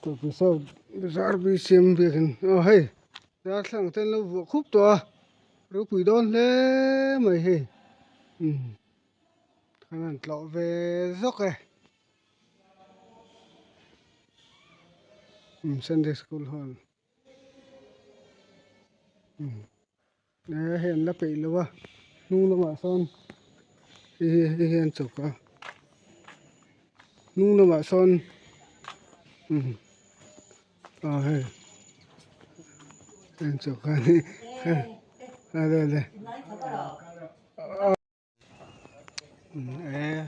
Tawlhpui Bazar BCM biakin aw hei darthlalang te an lo vuah khup tawh a ropui dawn hle mai hei umm an han tlawh ve zawk e umm Sunday school hall umm. Eh hei an la peih lo a hnung lamah sawn hei hi hei hi an chawk a hnung lamah sawn umm aw hei an chawk a ni ale ale eh.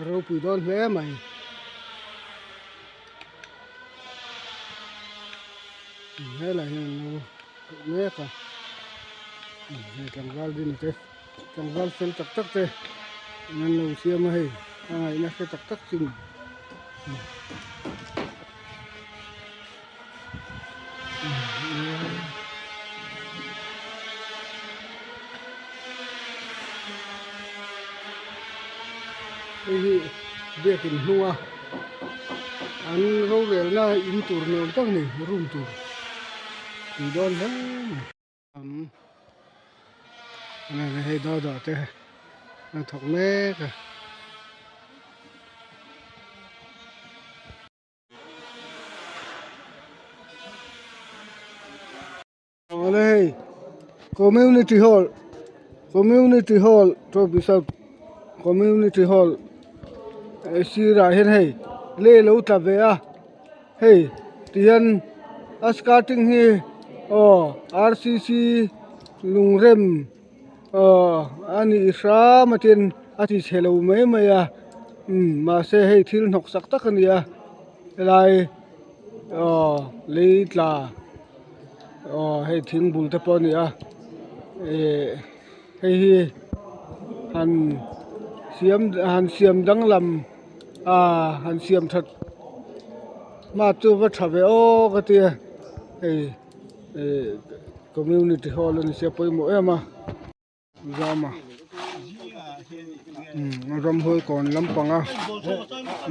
Ropui dawn hle mai. Helai hian an lo keuh mek a hei tlangval din te tlangval fel tak tak te an lo siam a hei a ngaihna hre tak tak chu. Hei hi biakin hnunga an rorelna in tur nuam tak a ni room tur tui dawn hle mai. Hei dawr te an thawk mek a. Awle hei community hall community hall trophy south community hall sirah hian hei lei alo tla ve a hei tihian a skirting hi aw R C C lungrem aw a nih hram a tin a ti chhe lo mai mai a umm mahse hei thil hnawk sak tak a ni a helai aw lei tla aw hei thing bul te pawh a ni a ih hei hi han siam han siam danglam ah han siam that hma chu va tha ve aw ka ti a hei ih community hall a ni sia pawimawh em a. Zama umm ramhuai kawn lampang a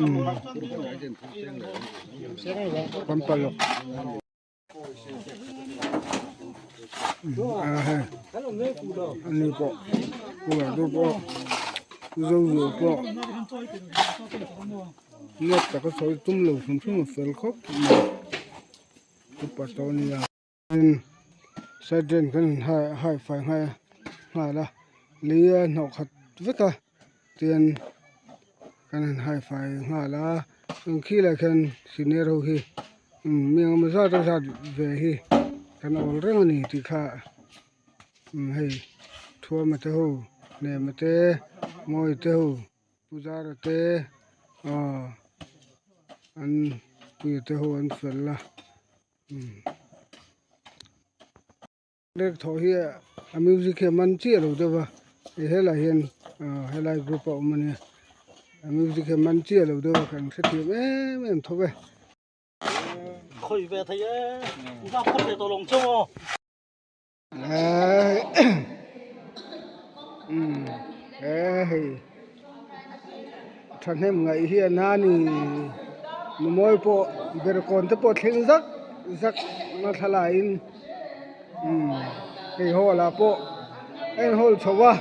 umm pampalawk a hei ani pawh bulah te pawh zo zo pawh nep taka sawi tum lo hrim hrim a fel khawp mai upa tawh a nia. Side drain kan han hai hai fai nghal a nghal a lei a hnawh khat vek a tian kan han hai fai nghal a chuan khi lai khian senior ho hi umm mi engemaw zat a zat ve hi kan awl reng a ni tih kha umm hei thuama te ho hnema te mawi te ho puzara te aw an puia te ho an fel a. Lek thawh hi a music hi a man chiah lo deuh va hei helai hian ah helai group a awm a nia a music hi a man chiah lo deuh a kan hrethiam em em tho ve. Khawi ve thei e, ngap khaw ve tawh lawng chauh aw. Hei thahnem ngaih hi a na ni numawi pawh berkawn te pawh thleng zak zak a thlalaiin hei hall ah pawh a in hall chho a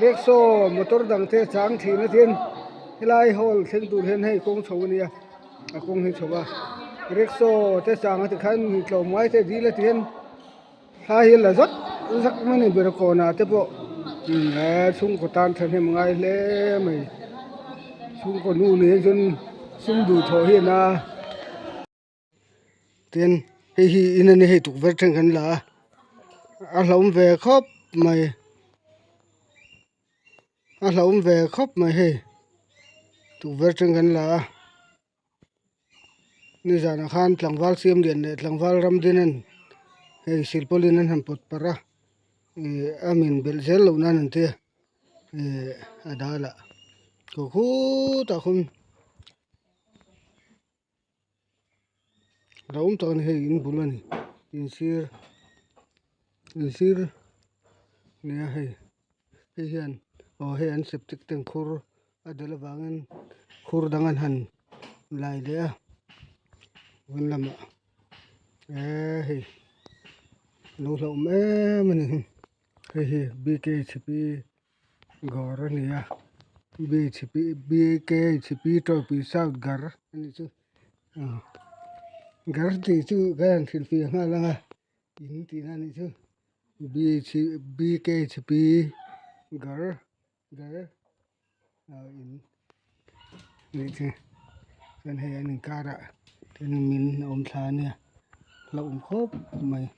rickshaw motor dang te a chang thin a tin helai hall thleng tur hian hei kawng chho a nia a kawng hi chho a rickshaw te chang a tikhan mi tlawm ngai te dil a ti hian thla hi a la zak zak mai a ni ber kawnah te pawh eee chhungkaw tan thahnem ngai hle mai chhungkaw nu nen chuan sum duh thawh hi a na tin hei hi in a ni hei tukverh thleng kan la a a hlauhawm ve khawp mai. A hlauhawm ve khawp mai hei tukverh atang kan la a nizanah khan tlangval siam lian leh tlangval ram din an hei silpawlin an han pawt parh a ih a min belh zel loh nan an tia ih a dal ah khaw khutah khawn hlauhawm tak a ni hei in bul a ni in sir in sir nia hei. Hei hian aw hei an septic tank khur a dal avangin khur dang an han lai leh a pawn lamah eee hei lo hlauhawm em a ni hei hi BKHP gawr a ni a BHP BKHP tawpui south gar a nih chu gar tih chu ka han hrilhfiah nghal ang a in tihna a nih chu BKHP gar gar in nih chu chuan hei an inkarah chuan min a awm thla a nia hlauhawm khawp mai.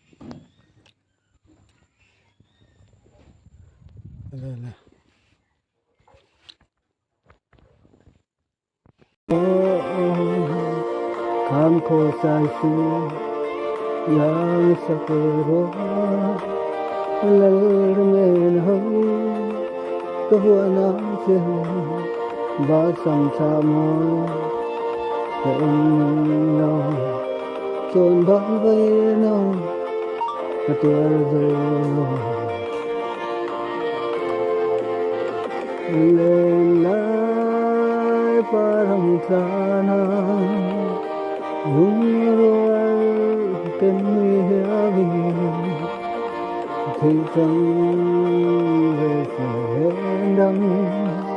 Lenlai parang tlana lungrual ten nui hiangin thei chang ve se dang.